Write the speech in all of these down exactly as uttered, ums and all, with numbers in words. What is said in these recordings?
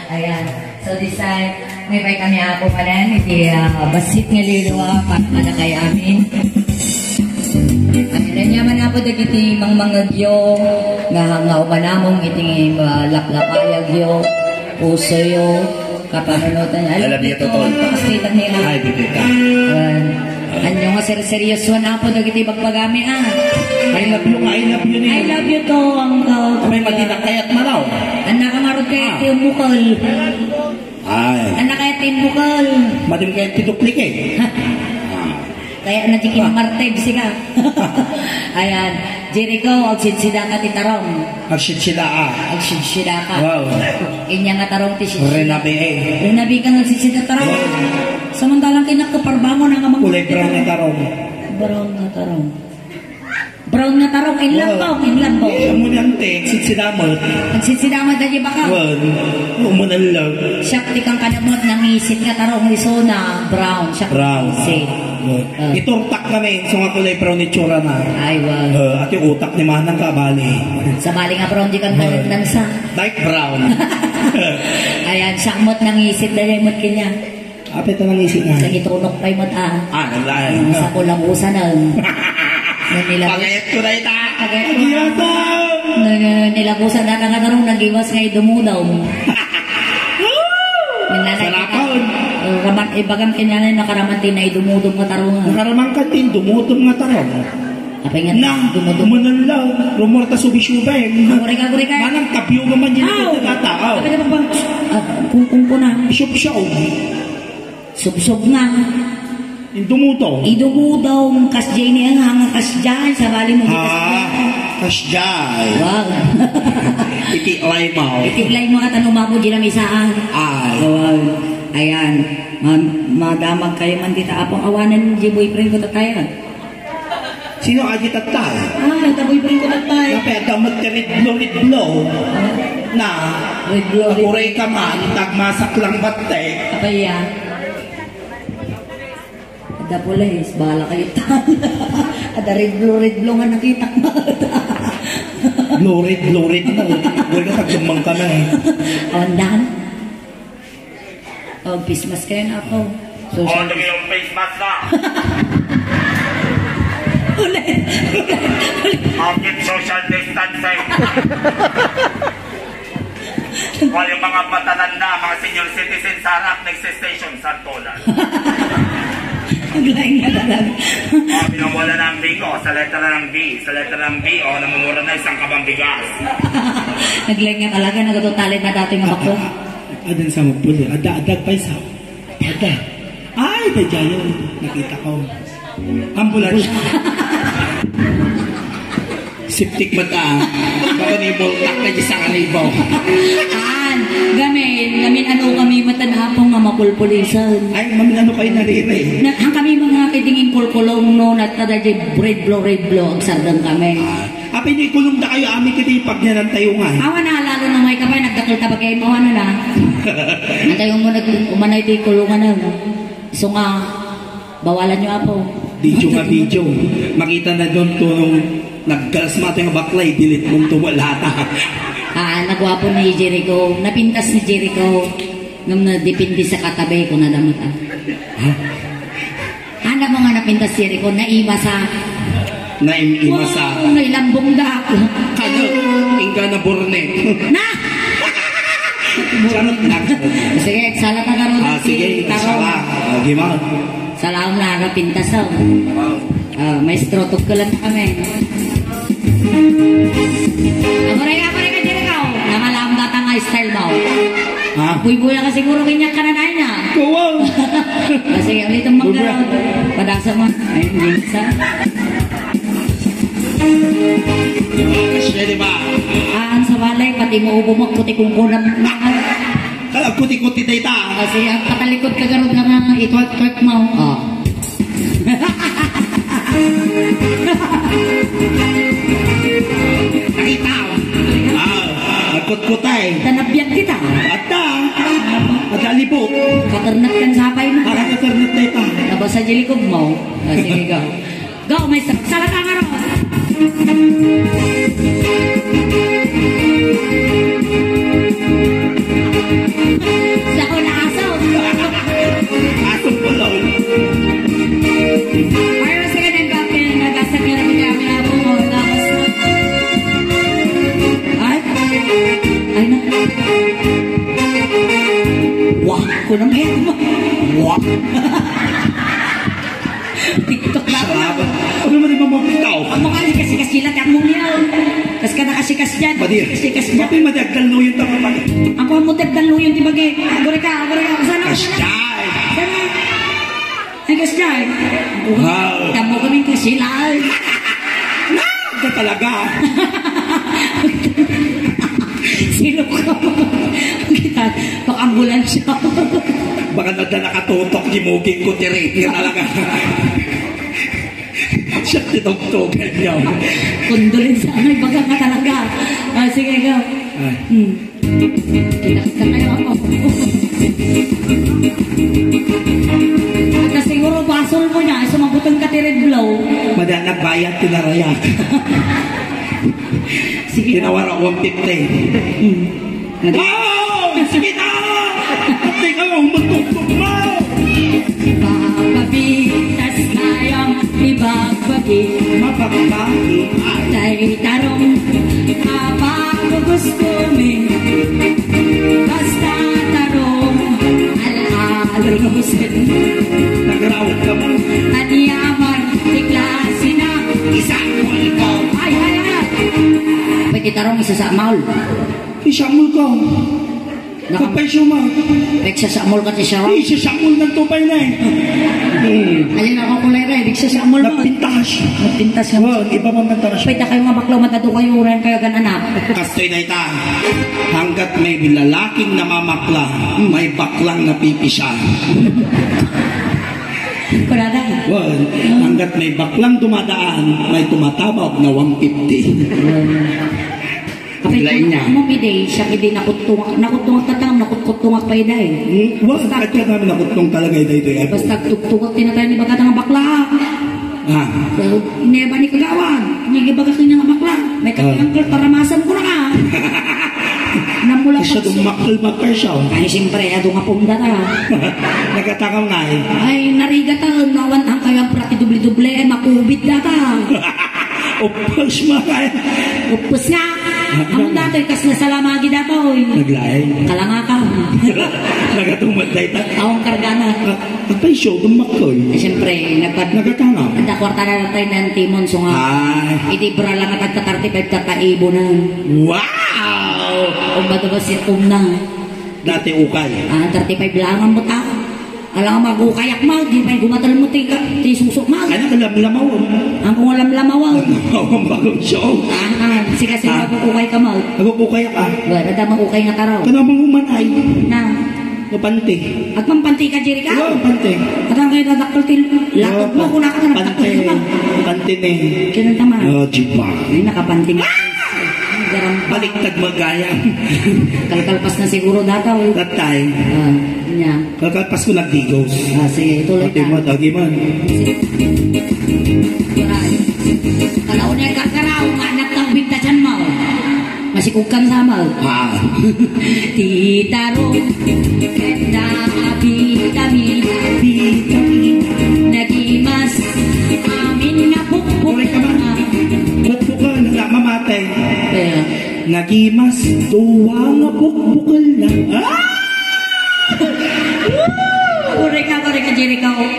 Ayan. So, this time, may bay kami ako manen, iti, ah, bassit nga lilua para kadakay amin. Ayan, ania man ako dagiti mangmangegyo, nga, nga umanamong iti, ah, laklapayagyo, pusoyo, kapanunotan. I love you, Totol. Pakasita niya. Ay, bibita. Ayan. Anyo nga serseryosoan, Apo, dagiti bagbagami, ah. I love you nga, I love you ni. I love you to, Uncle. May madinakayat malaw. Anak, ang arot kayo, Ah. ti umukol. Ay. Anak, kayo, ti umukol. Madim kayo, ti duplicate. Ah. Kaya na, di kinamarte, bisi ka. Ayan. Jericho, agsidsida ka ti tarong. Agsidsida, ah. Agsidsida ka. Wow. Inya nga tarong ti sidsida. Renabi, eh. Renabi ka nga agsidsida tarong. Wow. Samantalang kinakaparbangon ang amang Kulay brown nga tarong. Brown nga tarong. Brown nga tarong, inlambong, Wow. inlambong. Eh, amo niyan, te, agsidsida met. Agsidsida met, dagiti baka. Wen, umunallag. Siak ti kankanamot, nangisit nga tarong, isuna, brown. Siak Brown. nangisit. Wen. Ah. Iturtak kami, so nga kulay brown itsura na. Ay, wow. Eh, ati utak ni Manang Kabali. Sabali nga brown, di kan Wen. Dansa. Dark brown. Ayan, siak met nangisit, dagay met kanya. Apay ta nangisit nga? Sa itunok pay met, ah. Ah, naglaeng. Sa kulabusan, ah. Nung nilabus- Pagayat ko na ita. Pagayat ko. Agiyasam! Nung, nung nilabusan na nga tarong, nagiwas nga idumudom. Nung nanay Sarapon. kita, eh, raman, ibagan kinanay, nakaraman ti naidumudom nga tarong, ah. Nakaraman ka ti dumudom nga tarong. Apay nga Na, dumudom? Umunallag. Rumor ta subi-subi. Agurek, agurek, ah. Manang tabiyo naman yun Aw! ito, tata. Aw. Apay nga pang, ah, kung, kung, kung na. Siyop-siyop. Subsob nga. Idumudom. Idumudom, kasjay ni ang hanga kasjay, sabali mo Ah, kasjay. kasjay. Wow. Iti lay mo. Iti lay mo at ano, mamo, di na may saan. Ay. Wow. Ayan. Ma-, madamag kayo man dita. Apong awanan, di boyfriend ko tatayan. Sino agi tattay? Ah, ita boyfriend ko tattay. Napay, adda met ti red blue, red blue. Na, Red blue, red aguray ka man, tagmasak lang batte. Apay ya? Adda pulis, bahala kayo ta. Adda red blue, red blue nga nakita ko. Blue red, blue red mo. Wala, tagdumang ka na eh. Ondan? Oh, face mask kayo na ako. Social All the way on face mask na. Ulit. Ulit. Ulit. I'll keep social distancing. While yung mga matatanda, mga senior citizens sa harap, nagsistation, santolan. Naglaing na talaga. Oh, pinamula na ang bingo sa letra ng B. Sa letra ng B, oh, namumura na isang kabang bigas. Naglaing na talaga, nagtututalin na dati nga bakla. Adan sa mapuli. Ada, ada, paysa. Ada. Ay, da jayo. Nakita ko. Ambulansya. Septic mata. Baka ni bultak na di sa kanibaw. An, gamin, gamin ano kami matanapong nga makulpulisan. Ay, mamin ano kayo nariri? Na, ang kami mga kidingin kulkulong no, nat-, nada di red blow, red blow, ang sardang kami. Ah, Apay ni kulong da kayo, amin kiti pagnanan tayo nga. Awan na, lalo na may kapay, nagdakil ta bagay mo, ano na. Antayo mo nag-, umanay ti kulungan na, no? So nga, bawalan nyo, apo. Video nga video. Makita na doon kung naggalas mo ato yung baklay, delete mo ito, wala ta. Ah, nagwapo na ni Jericho. Napintas ni Jericho. Ngam na depende sa katabi ko na damot, ah. Ha? Anak mo nga napintas si Rico, naimasa. Naim-imasa. Wow, nailambong da ako. Kano, ingka na burnet. Na! Charot lang. Sige, sala ka garo Ah, sige, Taro. sala. Ah, gima. Salamat na, napintas, oh. Ah, maestro, tukkulan kami. Amoray, amoray ka, Jericho. Namalam datang nga style mo. Ha? Buybuya ka siguro, ganyan ka na na niya. Kuwang. Kasi ang itong Buybuya. manggarod. Padasa mo. Ay, hindi sa. Siya, di ba? Ah, ang sa walay, pati mo ubo mo, puti kung kunam. Kala kuti-kuti tayo ta. Kasi ang patalikod ka garod nga nga, itwat-twat mo. Oh. Nakita. Ah, nagkutkutay. Tanabian kita. Ata. At alibo. Katernet kan sapay mo. Para katernet tayo ta. Nabasa di likod mo. Ah, sige, go. Go, maestro. Salata nga ron. Wah! Kunam kaya mo. Wah! TikTok na ako. Sarap. Ano naman yung mamagtaw? Ang mga sikas-sikas nila, kat mo niya. Kas ka nakasikas dyan. Madi. Sikas dyan. Madi, madi, agdalno yun, tama, madi. Ako ang motor, dalno yun, di ba, gay? Agore ka, agore ka. Sana, sana. Kasjay. Sana. Ay, kasjay. Wow. Tamo kaming kasilaay. Ka talaga. Sino ka? Kita, pang-ambulansya. Baka nagda nakatutok, gimuging ko, tiri. Ka talaga. Siya tinugtugan niya. Condolence, ano, ibaga ka talaga. Ah, sige, go. Ah. Hmm. Kita-kita kayo ako. At siguro basol mo niya, ay sumabutang ka ti Red Blow. Madi, nagbayad, tinarayak. Sige. Tinawar ako one fifty. Hmm. Wow! Sige na! Pati ka, ang matuktok mo! Papapitas kayang ibagbagi. Mapagbagi. Tay tarong, apa ko gusto mi. Basta tarong, al-alusin. Nagrawat ka ba? Anyaman, ti klase na. Isakmol ko. Ay, ay, ay. Pwede tarong, isasakmol. Isakmol ko. Naka- Kapay siya, ma. Nagsasakmol ka ti siya. Isasakmol ng tupay na eh. Hmm. Ayun ako kulay red, nagsasakmol mo. Nagpintas. Nagpintas ka. Wow, iba pa man tayo. Pwede kayo nga bakla, matado kayo, uran kayo, gan anak. Kastoy na ita. Hanggat may lalaking namamakla, may baklang napipisa. Kurada. Wow, hanggat may baklang dumadaan, may tumatabag na one fifty. Apay, lain niya. Mo, pidi, siya pidi nakutungak, nakutungak tatang, nakutkutungak pa iday. Hmm? Wa, basta at ka namin nakutong talaga iday, iday, ay. Basta tugtugak tinatay ni baga nga bakla. Ah. So, neba ni kagawan, nigibaga kanya nga bakla. May, ah, kanyang kaltaramasan ko na ka. Namula. Siya pag- dumakkel magkasyaw. Ay, siyempre, ado nga punda ka. Nagkatakaw nga eh. Ay, narigatan, nawan ang kayang prati doble-doble, ay, makubit na ka. Upos, mga kaya. Upos nga. Ah, amo datoy, kas nasalamagi datoy. Naglaeng. Kalangaka. Nagatumat na ita. Awang kargana. Ah, atay siya, dumakkel. Eh, siyempre, nagpad- Nagakanga. Anta kwarta na tayo ng timon, so nga. Ay. Idi bra lang at tagta thirty-five, tagta ibo na. Wow! Umbato ba si Umna? Dati ukay. Ah, thirty-five lang ang buta. Alam nga mag-ukay ak, mag, di pa yung gumatal mo, ti ka, ti suso, mag. Ano ka lamlamaw? Ang kung lamlamaw, ah. Lamlamaw ang bagong show. Ah, ah, sige, sige, ah, mag-ukay ka, mag. Mag-ukay ka. Wala, da mag-ukay nga taraw. Kana mang umanay. Na. Nga panty. Agpampanty ka, Jerry, ka? Oo, panty. At ang kayo dadakkel ti lakad mo, kung nakakita ng panty, dakkel ka. Panty ni. Kinanta man. Oh, jiba. Ay, nakapanty na. Ah! Garam pa. Baliktad magaya. Kalkalpas na siguro dataw. That time. Ah, niya. Kalkalpas ko nagdigos. Ah, sige, tuloy ka. Dati mo, dagi man. Sige. Aray. Kalaw na yung kakaraw, nga anak ng bintasan mo. Masikog kang sama. Ah. Ti tarong, kenda a bitamin. Bitamin. Nagimas, amin nga bukbukal. Uray ka man. Bukbukal, wala mamatay. Kaya? Nagimas, duwa nga bukbukal na. Ah! Uray ka, uray ka, Jerry ka, oh.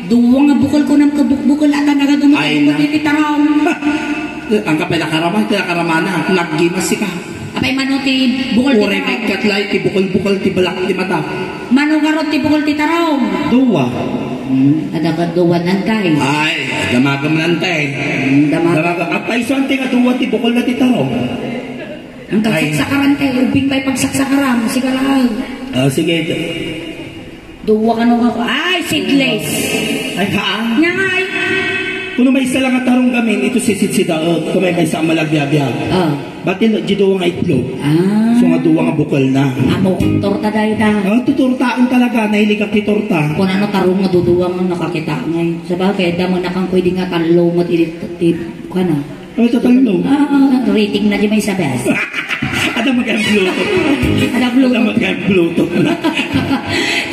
Duwa nga bukal ko nang kabukbukal at ang nagadumot. Ay, na. Ti tarong. Ang kapila karaman, kaya karamana, naggimas ka. Apay mano ti bukol ti tarong? Uray, may katlay ti bukol-bukol ti balak ti mata. Mano garot ti bukol ti tarong? Duwa. Hmm, ada ka duwa nantay. Ay, damagam nantay. Hmm, damagam. Damagam. Apay, so, ante nga duwa ti bukol na ti tarong. Ang kasaksakaran kay, ubing pa'y pagsaksakarang, sigalaag. Ah, sige. Duwa kano nga, ay, seedless. Ay, haan? Nya nga, ay. Kuno maysa lang nga tarong gamin, ito si sidsidaot, kuno maysa a malagbiabiag. Ah. Batin, di duwa nga itlog. Ah. So nga duwa nga bukol na. Amo, torta dahil ta. Ah, tuturtaan talaga, nahilig ak ti torta. Kung ano tarong nga duduwa nga nakakita ngay. Sabagay, damo na kang pwede nga tallo mo, ti, ti, kana. Ano sa talong? Ah, ah, rating na di may sabes. Ada mag-Bluetooth. Ada Bluetooth. Ada mag-Bluetooth na.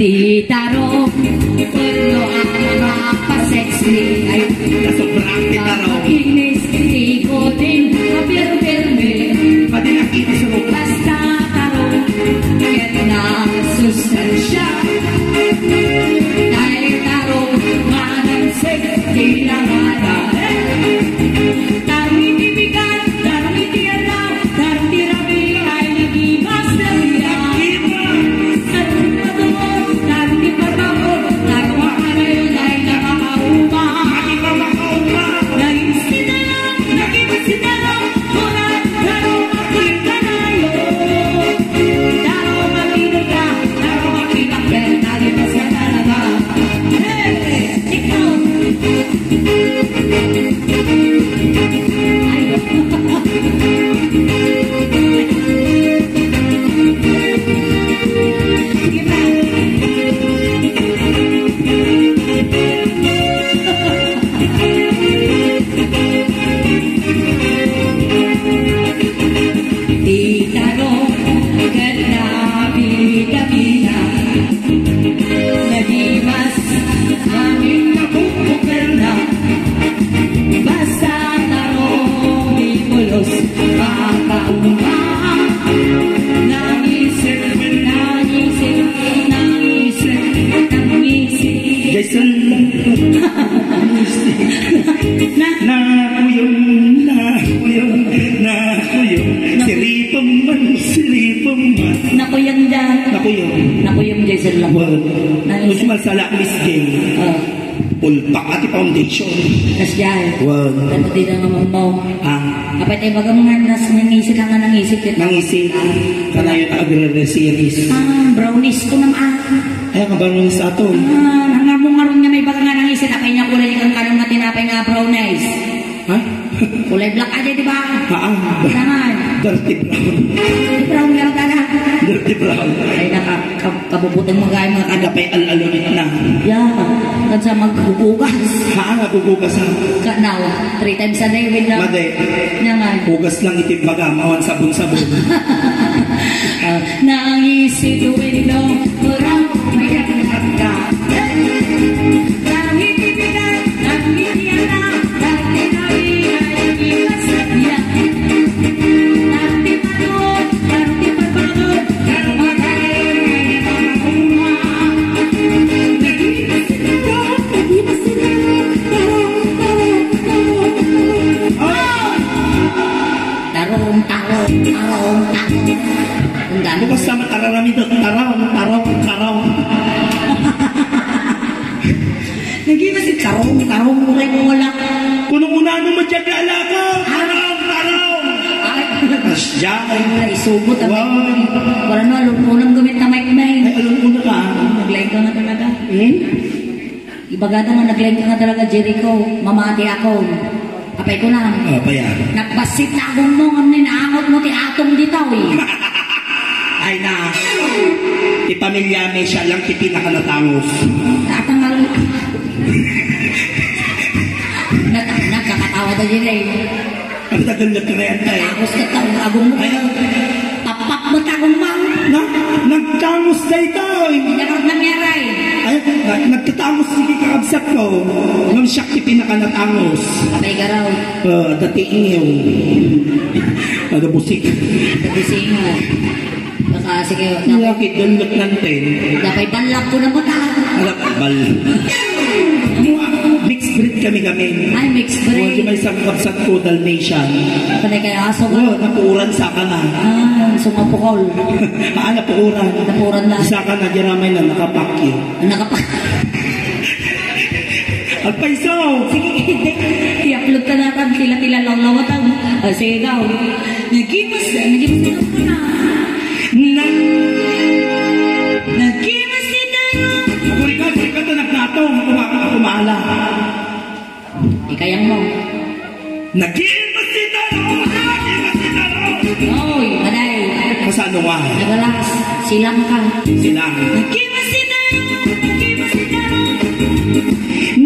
Ti tarong, puno ang mga pa-sexy. Ay, nasobra ang ti tarong. Pakinis, ikotin, apir-pirmi. Pati nakinis ako. Basta tarong, Nasustansya, tay tarong manansit, kinangana. Tarong iti bigat, tarong iti aldaw, tarong ti rabii, ay nagimas, nagimas. Tarong ti patuod, tarong ti parbakod, tarong a kanayon, ay nakakauma. Ay nakakauma. Naging sitara, naging sitara. Ti tarong ket nabitabina, nagimas amin a pukpukenna. Basta tarong di pulos, makauma. Nangisip, nangisip, nangisip, nangisip. Jason. Nakuyog, nakuyog, nakuyog. Siripem man, siripem man. Nakuyang da. Nakuyog. Nakuyog, Jason lang. Well, Nangis- mas masala, Miss J. Oh. Ulpak ati foundation. Kasdiay. Well. Ano di na nga mo? Ah. Apay tayo baga mga nas-, nangisip ka nga nangisip kita. Nangisip. Kanayon agre-series. Ah, brownies ko naman. Ay, ang brownies ato. Ah, nangamong aron nga may baga nga nangisip. Apay niya kulay kang kanong nga tinapay nga brownies. Ha? Kulay black aja, di ba? Haan. Naman. Dirty brown. Dirty brown nga talaga. Dirty brown. Ay, naka, ka-, kabubutang mga ay mga kada pay al-alunit na. Ya, kan sa maghugugas. Haan, maghugugas, ha? Ka, now, three times a day with the Madi. Naman. Hugas lang iti baga, mawan sabon-sabon. Ah, nangisi duwendo, murang mayat ka. Tarong, tarong, tarong, tarong. Ang dami. Bukas sa matararamidot. Tarong, tarong, tarong. Naging si tarong, tarong, uray mo wala. Kuno-kunano mo dyan ka alako. Tarong, tarong. Ay. Asya. Ay, wala, isugot ang Wow. Wala na, alun-unang gamit na mic na eh. Ay, alun-una ka. Naglain ka nga talaga. Hmm? Ibagada nga naglain ka nga talaga, Jericho. Mamati ako. Apay ko na. Oh, paya. Nagbasit na agong mo, ngam ni naangot mo ti atong ditaw eh. Ay na. Ti pamilya mi, siya lang ti pinakanatangos. Tatangal. Nag-, nagkakatawa tayo yun eh. Ang tagal na kaya tayo. Tapos ka tao, agong mo. Ay, Tapak mo tagong mang. Na, nagtangos daytoy. Narod na meray. Ay, na, nagtatangos sige kakabsat ko. Ngam siya ti pinakanatangos. Abay garaw. Uh, dati inyo. Ada busik. Dati singa. Baka sige. Laki dulot nanten. Dapat balak ko na mo ta. Ada bal. Mua, mixed breed kami-kami. Ay, mixed breed. Di may isang kabsat ko, Dalmatian. Panay kaya aso ka? Oo, napuuran sa ka na. Ah, sumapukol. Ah, napuuran. Napuuran na. Sa ka na, diramay na, nakapakyo. Nakapak- Agpaiso! Sige, hindi. I-upload ka na, Tab. Tila-tila lang lawatan. Ah, sige daw. Nagimas, nagimas ka na. Nag- Nagimas si Daro. Agurika, agurika, ito nagkatong. Ako ma-, ako maala. Ikayang mo. Nagimas si Daro! Nagimas si Daro! Oy, maday. Kasano nga? Nagalas, silang ka. Silang. Nagimas si Daro! Nagimas si Daro!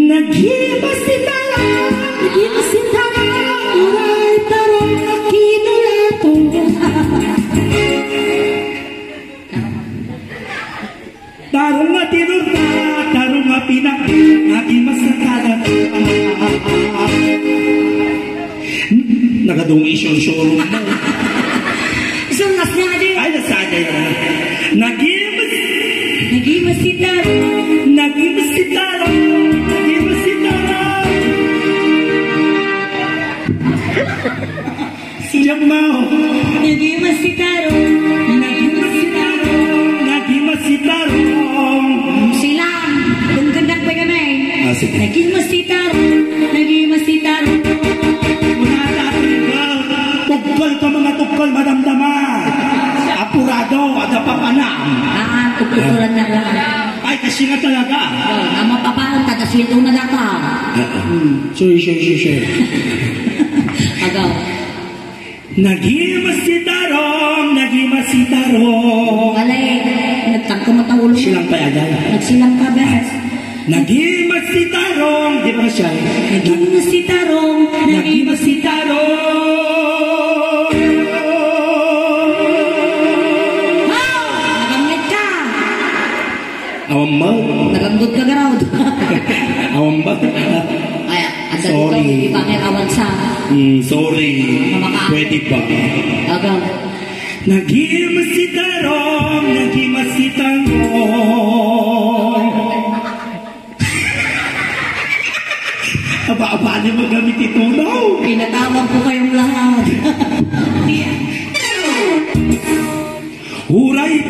Nagimas si Daro! Nagimas si Daro! Uray, Daro, kinulato. Tarong nga tinurta, tarong nga pinak-, nagimas sa kada. Nagadungi, sure, sure. Sungas nga, di. Ay, nasada yan. Nagi- Nagimasitarong, nagimasitarong. Diak mao. Nagimasitarong, nagimasitarong, nagimasitarong. Silang, tunggandak pa kami. Ah, sige. Nagimasitarong, nagimasitarong. Kunata, tunggal. Tunggal ka, mga tunggal, madamdama. Apurado, ada pa panam. Ah, tututuran na lang. Ay, kasi nga talaga. Oh, na mapapaon ka, tas sweldo na data. Ah, ah. Hmm. Sorry, sorry, sorry, sorry. Agaw. Nagimasitarong, nagimasitarong. Alay, nagtagko mo ta ulo. Silang pa, agay. Nagsilang ka, bes. Nagimasitarong, di ba siya? Nagimasitarong, nagimasitarong. Wow! Nagangit ka! Awan ba? Naganggot ka, garaw. Awan ba? Ay, ang dali Sorry. Ikaw, hindi pa may awan sa Mm, sorry. Maka- Pwede ba? Agaw. Nagimasitarong, nagimasitarong. Aba-aba, ano mo gamit ito, no? Pinatawag ko kayong lahat. Uray,